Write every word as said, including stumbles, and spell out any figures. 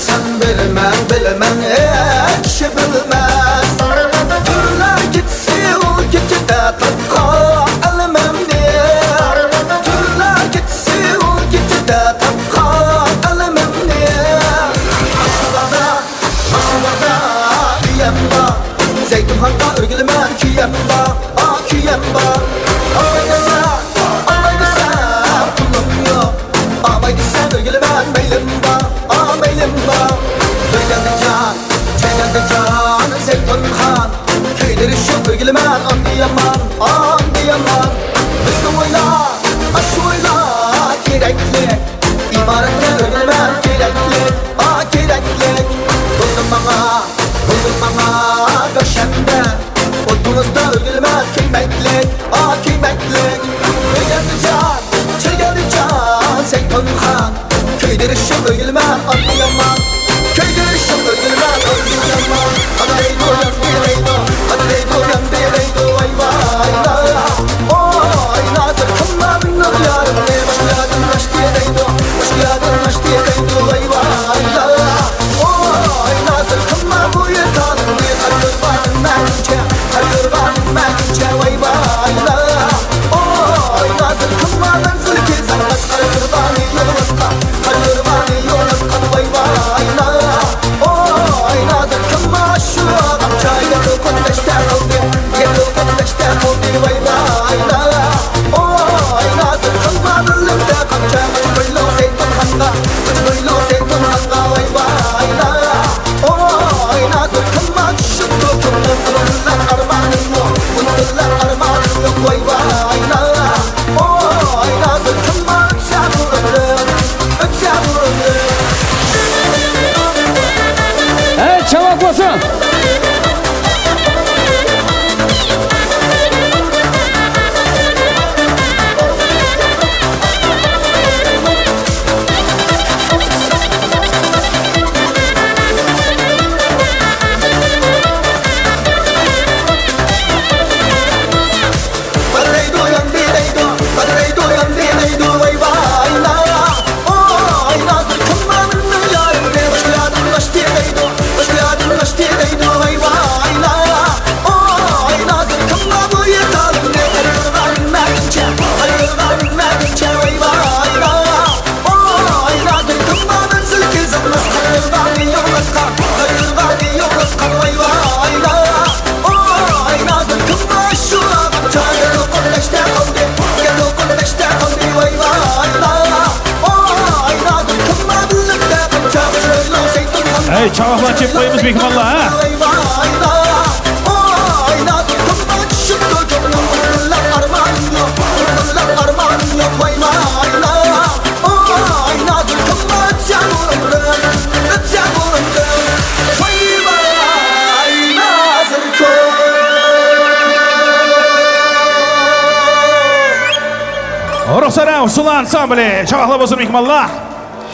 سەن بىلمەڭ، بىلمەڭ، ھېچ كىشى بىلمەس. تۈرلەر كېچىسى ئۇ كېچىدە تاپقان ئەلىمىمنى. تۈرلەر كېچىسى ئۇ كېچىدە تاپقان ئەلىمىمنى. ئاشۇلاردا، ئاشۇلاردا ئۆيەم بار. زەيتۇنخانغا ئۆرگىلىمەن، كۈيەم بار، ئا، كۈيەم بار. ئاڭلايمىسەن، ئاڭلايمىسەن، پۇلۇم يوق. ئاماي دېسەم ئۆرگىلىمەن، مەيلىم بار، ئا، مەيلىم بار. بىر گەلدى جان، چەي گەلدى جان، زەيتۇنخان. كۆيدۈرۈشۈپ ئۆرگىلىمەن، ئاندى يامان، ئاندى يامان. بىزنى ئويلا، ئاشۇ ئويلا كېرەكلىك. ئىمارەتكە ئۆرگىلىمەن، كېرەكلىك، ئا، كېرەكلىك. بولدى ماڭا، بولدى ماڭا بەشەنبە. ئوتىڭىزدا ئۆرگىلىمەن، كۆيمەكلىك، ئا، كۆيمەكلىك. ئۆگەندى جان، چىرگەندى جان، زەيتۇنخان. كۆيدۈرۈشۈم ئۆگىلىمە، ئاندى يامان. كۆيدۈرۈشۈم ئۆگىلىمە، ئاندى يامان. قادا دەيدۇ، ياندى دەيدۇ، قادا دەيدۇ، ياندى دەيدۇ، ۋاي ۋاي لا. ئوي، نازىر قىلما مېنىڭ يارىمنى، باشقا ياردىن ئاشتى دەيدۇ، باشقا ياردىن ئاشتى دەيدۇ، ۋاي ۋاي لا. ئوي، نازىر قىلما بۇ يېتەلنى، قەدىر بار نېمەنچە، قەدىر بار نېمەنچە، ۋاي ۋاي لا. ئوي، نازىر قىلما مەنزىل كېزەڭ، قەدىر بار يولاتقان، قەدىر بار يولاتقان، ۋاي ۋاي لا. ئوي، نازىر قىلما شۇ ئاغام، چايدا دولقۇن دەشتە قىلدى، يەر دولقۇن دەشتە قىلدى، ۋاي ۋاي لا. ئوي، نازىر قىلما بىرلىكتە قامچا، قىچ بويلۇق زەيتۇنخانغا، قىچ بويلۇق زەيتۇنخانغا، ۋاي ۋاي لا. ئوي، نازىر قىلما چۈشۈپتۇ كۆڭلۈم، ئۇنتۇلار ئارمانىم يوق، ئۇنتۇلار ئارمانىم يوق، ۋاي ۋاي لا. ئوي، نازىر قىلما ئۆتسە بۇ ئۆمرۈم، ئۆتسە بۇ ئۆمرۈم. ھەي، چاۋاك بولسۇن! ھەي، چاۋاكلار چېپىپ قويىمىز، مېھمانلار، ھە؟ رۇخسار ئۇسسۇللار ئانسامبىلى، چاۋاكلار بولسۇن، مېھمانلار.